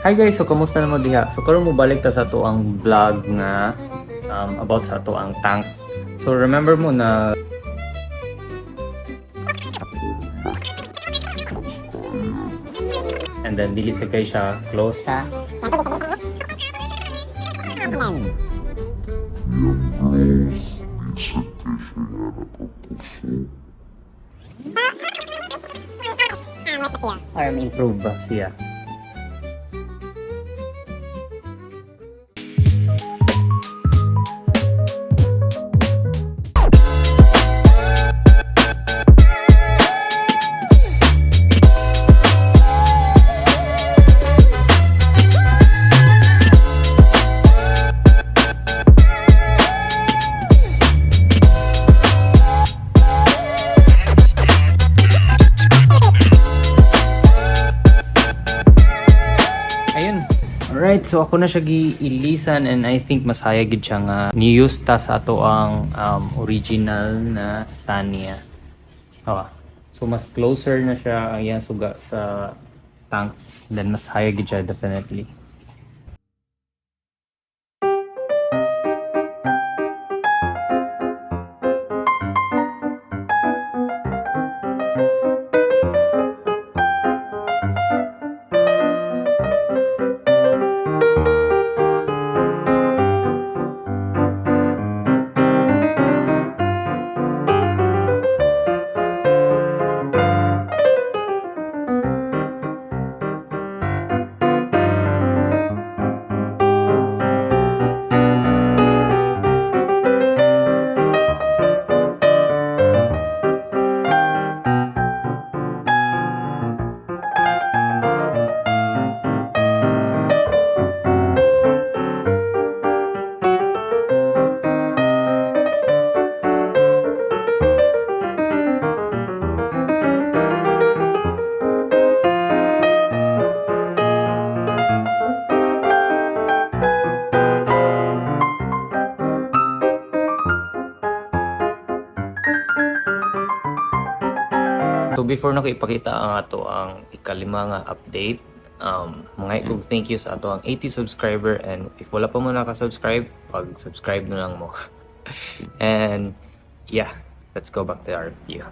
Hi guys, so kamusta na mo diha? So karon mo balik ta sa ato ang vlog nga about sa ato ang tank. So remember mo na and then dili sa kay siya close. Sa or may Improve ba siya? Ayun. Alright, so ako na siya giilisan and I think mas haya gid siya nga ni-use ta sa ato ang original na Stania. Oh. So mas closer na siya ang iyang suga sa tank, then mas haya gid siya definitely. So before nako ipakita ang ato ang ikalima nga update, mga ikog thank you sa ato ang 80 subscriber and if wala pa mo naka-subscribe, pag-subscribe na lang mo. And yeah, let's go back to our video.